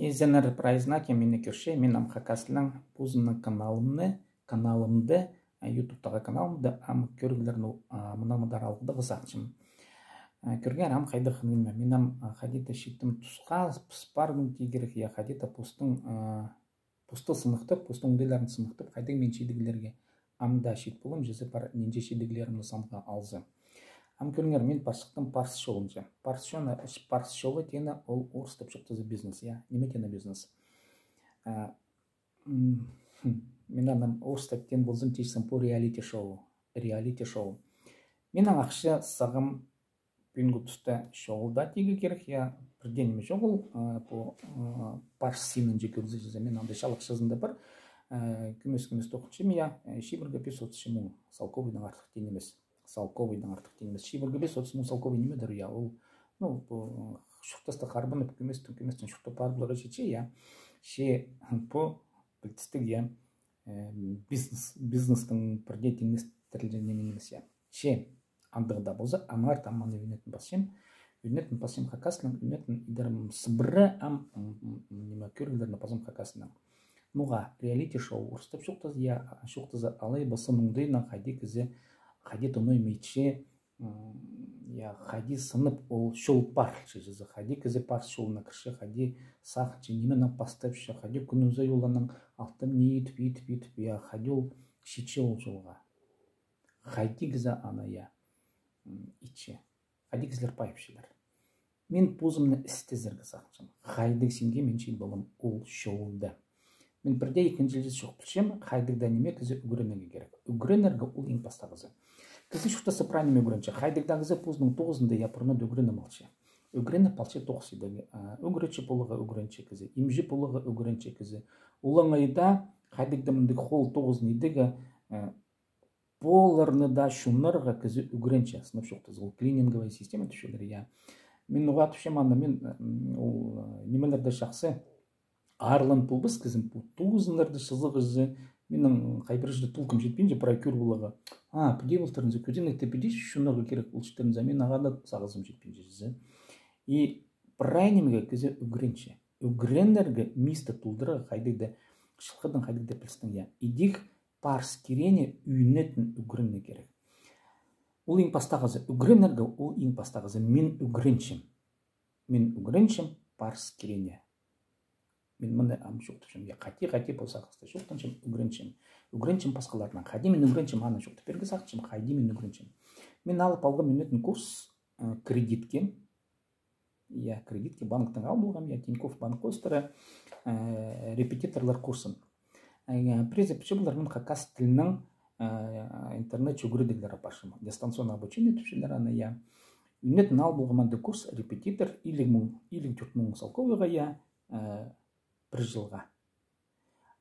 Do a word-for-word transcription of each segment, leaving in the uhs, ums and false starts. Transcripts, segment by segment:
Изеннер прайзына, кем мині кӧрче, мин ам хакас тілінең позымның каналымны, каналымды, а, ютубтағы каналымды ам кӧріглерні, а, мынаңар алғыдарға сағынчам. А, кӧргеннер ам хайдағ ниме. Мин ам, а, хайди-да читтім тусха, піс парғым тирге кирек, я хайди-да постың, а, посты сыныхтап, постың оңдайларын сыныхтап, хайдағ мин чидіглерге ам даа чит полам, чізе пар нинҷе чидіглерімні санға алза. Ам кӧріңер, мин пас чыхтым парыс чолынҷа. Парыс чолы, парыс чолы теені ол орыстап чоохтаза бизнес, я? Ниме теені бизнес? А, м, хм, мин аны орыстап теен ползам, тіпчем пу реалити-шоу. Реалити-шоу. Мин ам ахча сағам пӱӱнгі туста чоғыл даа тирге кирек, я, пірдее ниме чоғыл, а, пу, а, парыс синінҷе кӧрзе, чізе, мин анда чал ахчазында пар, а, кӧмес-кӧмес тоғынчам, я, э, чибіргі пис-отыс чыл муң, салковайдаң артых теен нимес. Салковайдаң артых теен нимес. Чибіргі пис-отыс муң салковай нимедір, я, ол, ну, пу, чуртаста харбынып, кӧместең, кӧместең чуртап парыбызарға читче, я. Че пу пілдістіг, я, э, бизнес, бизнестің пірдее теңнестірілҷең ниме нимес, я. Че андағ даа полза, аннаңар таа мин ӱнетін пасчам. Ӱнетін пасчам хакас тілінең, ӱнетін идерім сыбыра ам, м, м, м, ниме, кӧріглерні пазам хакас тілінең. Ноға реалити-шоу орыстап чоохтаза, я, чоохтаза, алай ба сынында хайди кізі, хайди тоной ма итче, м, я, хайди сынап ол чол парылча, чізе, хайди кізі парыс чолына кірче, хайди сағынча, нименең пастапча, хайди кӱннің сай оларның алтын не итіп, итіп, итіп, я, хайди ол читче ол чолға. Хайди кізі аны, я, м, итче. Хайди кізілер пайапчалар. Мин позымны істезерге сағынчам. Хайдағ синге мин чит полам ол чолда. Мин пірдее ікінҷілес чох пілчем, хайдағ даа ниме кізі ӱгренерге кирек. Ӱгренерге ол иң пастағызы. Кізі чуртаста прай ниме ӱгренче. Хайдағ даа кізі позының тоғызында, я, пурнада ӱгреніп алча. Ӱгреніп алча тоғыс идерге, а, ӱгретчі поларға ӱгренче кізі, имҷі поларға ӱгренче кізі. Олаңай даа хайдағ даа мындағ хол тоғызын идерге, а, поларны даа чоннарға кізі ӱгренче, сынап чоохтаза, ол клининговая система тіпчелер, я. Мин ноға тіпчем аны, мин, м, ол, э, нимелерде чахсы аарланып полбас кізім, пу тоғызыннарда чызығ ізі, минің хай пір чирде толкым читпинче, прай кӧр поларға. А, піди полтырынза, кӧзенекте піди чонарға кирек полчатырынза, мин ағаа даа сағызым читпинче чізе. И прай нимеге кізі ӱгренче. Ӱгренерге мисті толдырарға хайдағ даа чылғыдаң, хайдағ даа пілістең, я. Идӧк парыс кирее ӱнетін ӱгренерге кирек. Ол иң пастағызы, ӱгренерге ол иң пастағызы. Мин ӱгренчем. Мин ӱгренчем парыс кирее. Мин мыны ам чоохтапчам, я, хати-хати полза хыста чоохтанчам, ӱгренчем. Ӱгренчем пасхаларнаң. Хайди мин ӱгренчем, аны чоохтап пирерге сағынчам, хайди мин ӱгренчем. Мин алып алғам ӱнетін курс, э, кредитке. Я, кредитке банктаң ал полғам, я, Тинькофф банк хоостыра, э, репетиторлар курсын. Э, я, прежде пілче полар, мин хакас тілінең, э, интернетче ӱгредіглер апарчам. Дистанционное обучение тіпчелер аны, я. Ӱнетін ал полғам анда курс, репетитор, илиг муң, илиг тӧрт муң салковайға, я, э, пір чылға.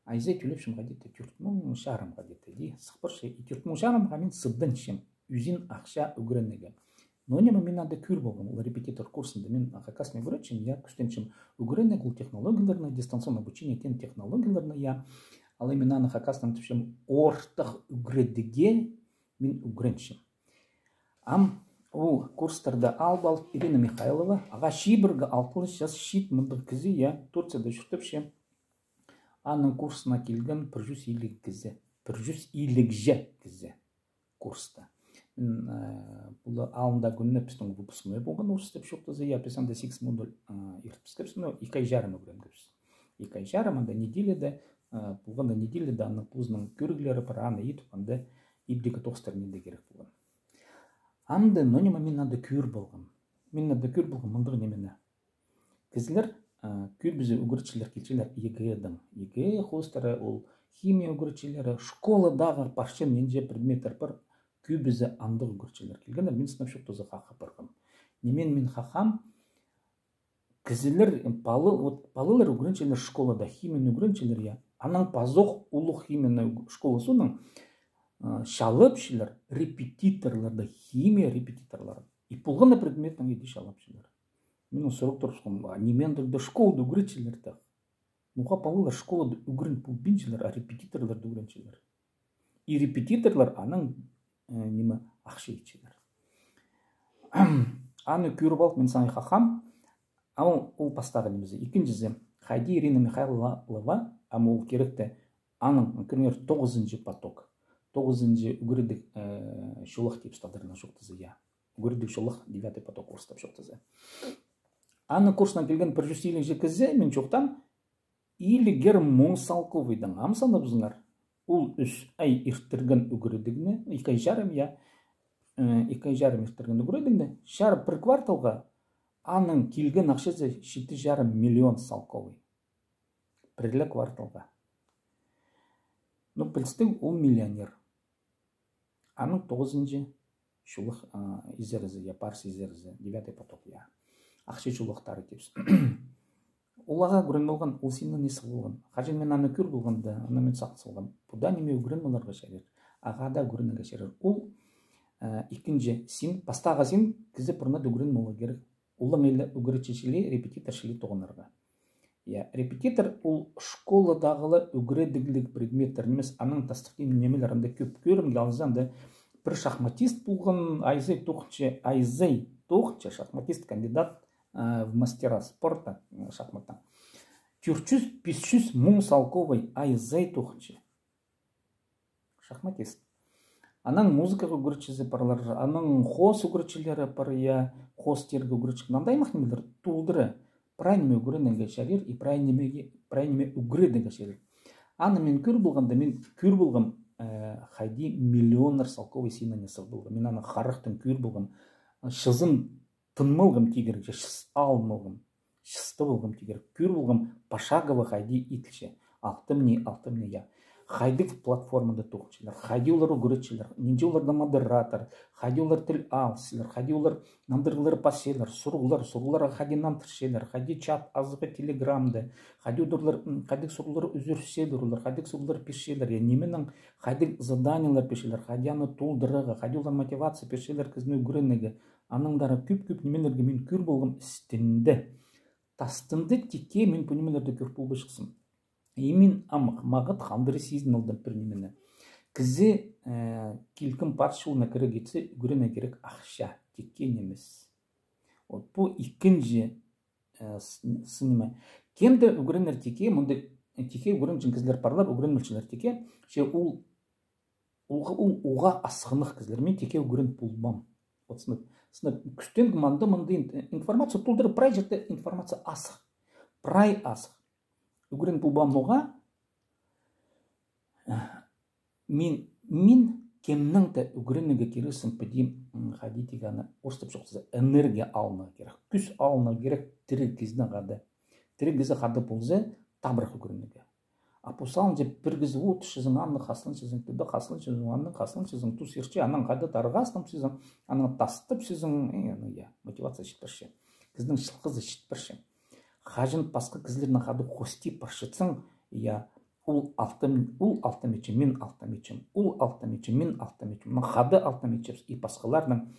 Айза тӧлепчем хайди-да тӧрт муң чарым хайди-да, иди, сых парча, и тӧрт муң чарымға мин сыдынчам ӱзін ахча ӱгренерге. Но ниме мин анда кӧр полғам, ол репетитор курсында мин хакасны ӱгретчем, я, кӱстенчем ӱгренерге ол технологияларны, дистанционное обучение теен технологияларны, я. Алай мин аны хакаснаң тіпчем, ортых ӱгредіге мин ӱгренчем. Ам ол курстарны алып алып, Ирина Михайлова, ағаа чибіргі алтон час чит мындағ кізі, я, Турцияда чуртапча. Аның курсына килген пір чӱс илиг кізі. Пір чӱс илигҷе кізі курста. Мин, э, пу алында кӱнде пістің выпускной полған, орыстап чоохтаза, я, піс анда сигіс модуль, э, иртібіскебіс, ну, ікі ай чарым ӱгренгебіс. Ікі ай чарым, анда неделяда, э, полғанда неделяда аның позының кӧріглері пар, аны итіп, анда ибдегі тоғыстар неде кирек полған. Анда, но ниме мин анда кӧр полғам. Мин анда кӧр полғам мындағ нимені. Кізілер, а, кӧбізі ӱгретчілер килчелер ЕГЭ-даң. ЕГЭ хоостыра ол химия ӱгретчілері, школадағы парча нинҷе предметтер пар, кӧбізі андағ ӱгретчілер килгеннер, мин сынап чоохтаза хахап парғам. Ниме мин хахам, кізілер, палы-, вот, палалар ӱгренчелер школада, химияны ӱгренчелер, я. Анаң пазох улуғ химияны школа соонаң, а, чалапчалар репетиторларды, химия репетиторларын. И полған на предметтің иди чалапчалар. Мин сурығ турыбысхам, а ниме андағ даа школада ӱгретчелер тее? Ноға палалар школада ӱгрен полбинчалар, а репетиторларда ӱгренчелер? И репетиторлар анаң, э, ниме, ахча итчелер. Аны кӧріп алып, мин саңай хахам, а ол, ол пастағы нимезі. Ікінҷізі, Хайди Ирина Михайлова, ам ол киректі, аның, кӧріңер, тоғызынҷы поток. Тоғызынҷы ӱгредіг, э, чолах тіп стадырына чоохтаза, я. Ӱгредіг чолах, девятый поток орыстап чоохтаза. Аның курсына килген пір чӱс илігҷе кізі, мин чоохтаам, илігер муң салковайдаң. Ам санабызыңар. Ол ӱс ай иртірген ӱгредігні, ікі ай чарым, я, э, ікі ай чарым иртірген ӱгредігні, чарып пір кварталға, аның килген ахчазы читі чарым миллион салковай. Пір ле кварталға. Ну, пілістіг, ол миллионер. Аның тоғызынҷы чолах, а, изерізі, я, парыс изерізі, девятый поток, я. Ахча чолахтары тіпчебіс. Ол ағаа ӱгрен полған, ол синнең не сығып алған. Хаҷан мин аны кӧр полғам даа, аны мин сағын салғам. Пу даа ниме ӱгрен поларға чарир. Ағаа даа ӱгренерге чарир. Ол, а, ікінҷі син, пастағы син, кізі пурнада ӱгрен поларға кирек. Улуғ ла ӱгретчі чіли, репетитор чіли тоғынарға. Я, репетитор ол школадағы ла ӱгредігліг предметтер нимес, анаң тастығ нимелер анда кӧп. Кӧрімге алза, анда пір шахматист полған, айзай тоғынча, айзай тоғынча шахматист, кандидат, а, в мастера спорта, м, шахматтаң. Тӧрт чӱс, пис чӱс муң салковай айзай тоғынча. Шахматист. Анаң музыкаға ӱгретчізі парлар, анаң хоос ӱгретчілері пар, я, хоос теерге ӱгретчі. Мынаңдай аймах нимелер толдыра. Прай ниме ӱгренерге чарир, и прай нимеге, прай ниме ӱгренерге чарир. Аны мин кӧр полғанда, мин кӧр полғам, э, хайди миллионнар салковай синнең не сығып алған. Мин аны харахтаң кӧр полғам, чызын тынмалғам тигерге, чыс алмалғам, чысты полғам тигерге, кӧр полғам, пошагово хайди иділче. Алтым ни, алтым ни, я. Хайдағ платформада тоғынчалар, хайди олар ӱгретчелер, нинҷе оларда модератор, хайди олар тіл алысчалар, хайди олар нандырығлар пасчалар, сурығлар, сурығларға хайди нандырчалар, хайди чат азығы Телеграмда, хайди олар, м, хайдағ сурығлар ӱзӱрчелер олар, хайдағ сурығлар пирчелер, я, нименең, хайдағ заданиелер пирчелер, хайди аны толдырарға, хайди олар мотивация пирчелер кізіні ӱгренерге. Анаңар кӧп-кӧп нимелерге мин кӧр полғам істінде. Тастында тикке мин пу нимелерді кӧр полбаҷыхсым. И мин ам мағат хандыра сизін алдым пір нимені. Кізі, э, килкім пар чолына кірерге итсе, ӱгренерге кирек ахча, тикке нимес. Вот пу ікінҷі, э, с-, сын ниме. Кем дее ӱгренер тикке, мында тикке ӱгренҷең кізілер парлар, ӱгренмелчелер тикке, че ол Уғаа, у-, уғаа асхынах кізілер. Мин тикке ӱгрен полбаам. Вот сынап, сынап, кӱстенгем анда-мында ин-, информация толдыра, прай чирде информация асых. Прай асых. Ӱгрен полбаам ноға. Мин, мин кемнең дее ӱгренерге кирексім, піди, м, хайди тигі аны орыстап чоохтаза, энергия алынарға кирек. Кӱс алынарға кирек тірі кізінің хада. Тірі кізі хада полза, табырах ӱгренерге. А пу салынҷа пір кізі одырчазың, аннаң хазыланчазың, тігі хазыланчазың, аннаң хазыланчазың, тус иртче, анаң хада тарғастанчазың, анаң тастапчазың, и, ну, я, мотивация чіт парча. Кізінің чылғызы чіт парча. Хаҷан пасха кізілернең хада хости парчатсаң, я, ол алтам, ол алтам итчем, мин алтам итчем, ол алтам итчем, мин алтам итчем, мына хада алтам итчебіс, и пасхаларның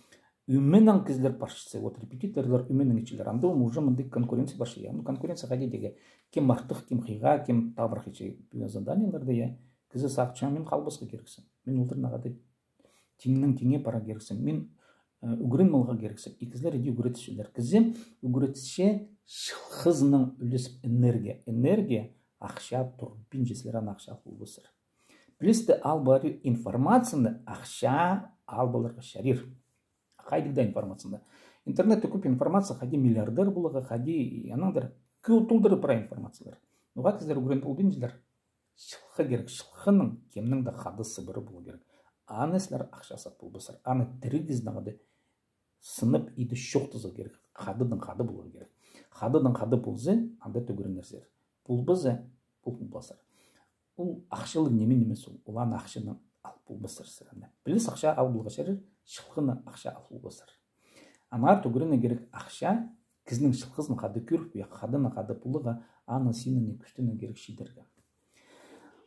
ӧменең кізілер парчатса, вот репетиторлар ӧменең итчелер. Анда уже мындағ конкуренция парча, я. Ну, конкуренция хайди тигі, кем артых, кем хыйға, кем табырах итче пӱӱн заданиелерді, я. Кізі сағынча, мин халбасха кирексім. Мин оларнаң хада тиңнең-тиңе парарға кирексім. Мин, э, ӱгрен поларға кирексім. И кізілер иди ӱгретчелер. Кізі ӱгретче чылғызынаң ӱлесіп энергия. Энергия, ахча турбинча, сірер аны ахча ал полбассар. Пілістіг, ал парир информацияны ахча ал поларға чарир. Хайдағ даа информацияны. Интернетте кӧп информация, хайди миллиардер поларға, хайди анаңар кӧп толдыра прай информациялар. Ноға кізілер ӱгрен полбинчалар? Чылғы кирек, чылғының кемнің дее хада сыбыра поларға кирек. Аны сірер ахча сат полбассар. Аны тірі кізінің хада сынап иди чоохтазарға кирек. Хададаң хада поларға кирек. Хададаң хада полза, анда ӱгренерзер. Полбаза, пол полбассар. Ол ахчалығ ниме нимес ол. Ол аны ахчаны ал полбассар сірер аны. Піліс ахча ал поларға чарир, чылғыны ахча ал полбассар. Анаңар ӱгренерге кирек ахча, кізінің чылғызын хада кӧріп, я, хаданаң хада поларға, аны синнең кӱстенерге кирек чиидерге.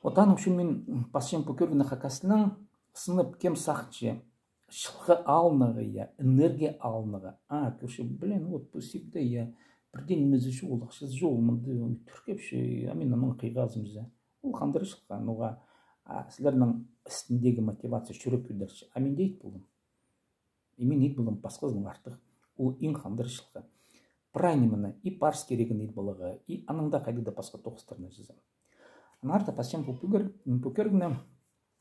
Вот аның ӱчӱн мин пасчам пу кӧрігні хакас тілінең, сынап кем сағынча, чылғы алынарға, я, энергия алынарға. А, кӧрче, блин, вот пу сибде, я, пірдее нимезі чоғыл, ахчазы чоғыл, мында тӱркепче, а мин анаң хыйғазым за. Ол хандыра чылғы, ноға, а, сірернің істіндегі мотивация чӱрек кӧдірче. А мин дее ит полдым. И мин ит полдым, пасхазынаң артых. Ол иң хандыра чылғы. прай нимені, и парыс кирегін ит поларға, и анаң даа хайдағ-да пасха тоғыстарны чізе. Аннаңар даа пасчам пу пӱгер-, пӱгерігні.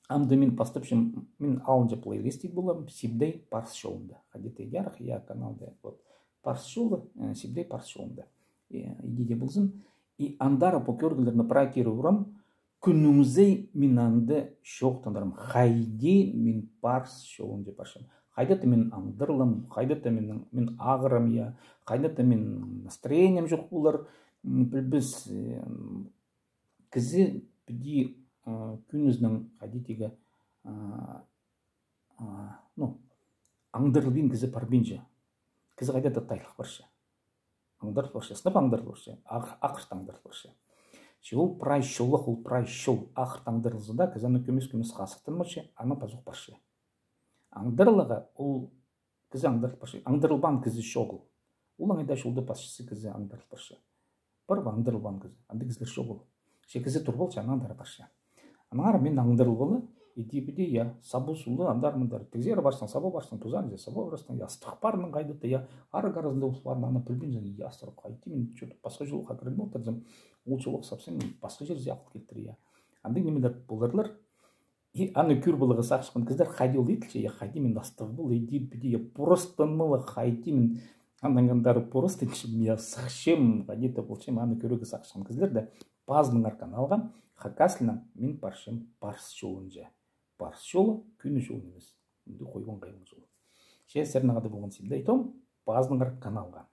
Амды мин пастапчам, мин алынҷа плейлист ит полам, Сибдей парыс чолында. Хайди-да ярых, я, каналда, вот, парыс чолы, э, Сибдей парыс чолында. Э, иди дее ползын. И андар пу кӧріглерні прай киріп урам, кӱннің сай мин анда чоохтандырам, хайди мин парыс чолында парчам. Хайда-да мин аңдарылам, хайда-да мин, мин ағырам, я, хайда-да мин настроением чох полар, м, пілбес, э, кізі піди, а, кӱннің хайди тигі, а, а, ну, аңдарылбин кізі парбинча. Кізі хайда-да тайлығ парча. Аңдарыл парча, сынап аңдарыл парча, ах-, ахырт аңдарыл парча. Че ол прай чолах, ол прай чол ахырт аңдарылза даа, кізі аны кӧмес-кӧмес хазыхтанмалча, аны пазох парча. Аңдарыларға ол кізі аңдарыл парча. Аңдарылбаан кізі чоғыл. Ол аңай даа чолды пасчазы кізі аңдарыл парча. Пар ба аңдарылбаан кізі? Андағ кізілер чоғыл. Че кізі тур полча, анаң андар парча. Аннаңар мин аңдарыл полы, иди-піди, я, сабы-сулы, андар-мындар. Тігзер парсаң, саба парсаң, тузаң, я, саба парсаң, я, астығ парның хайда-да, я, арығ аразында ол парның, аны пілбинчең, я, астырып хайди, мин чё-то пасха чолға кірген полтырзам, ол чолах сапсаң, пасха чирзер ағыл килтір, я. Андағ нимелер поларлар. И аны кӧр поларға сағынчатхан кізілер, хайди ол иділче, я, хайди мин астығ пол, иди-піди, я, пурастан мала, хайди мин анаң андар пурастанчам, я, сыхчам, хайди-да полчам, аны кӧрерге сағынчатхан кізілер дее пазыныңар каналға, хакас тілінең мин парчам парыс чолынҷа. Парыс чолы, кӱннің чолы нимес. Мында хойбан-хайбан чол. Че сірернең хада полған Сибдей Том, пазыныңар каналға.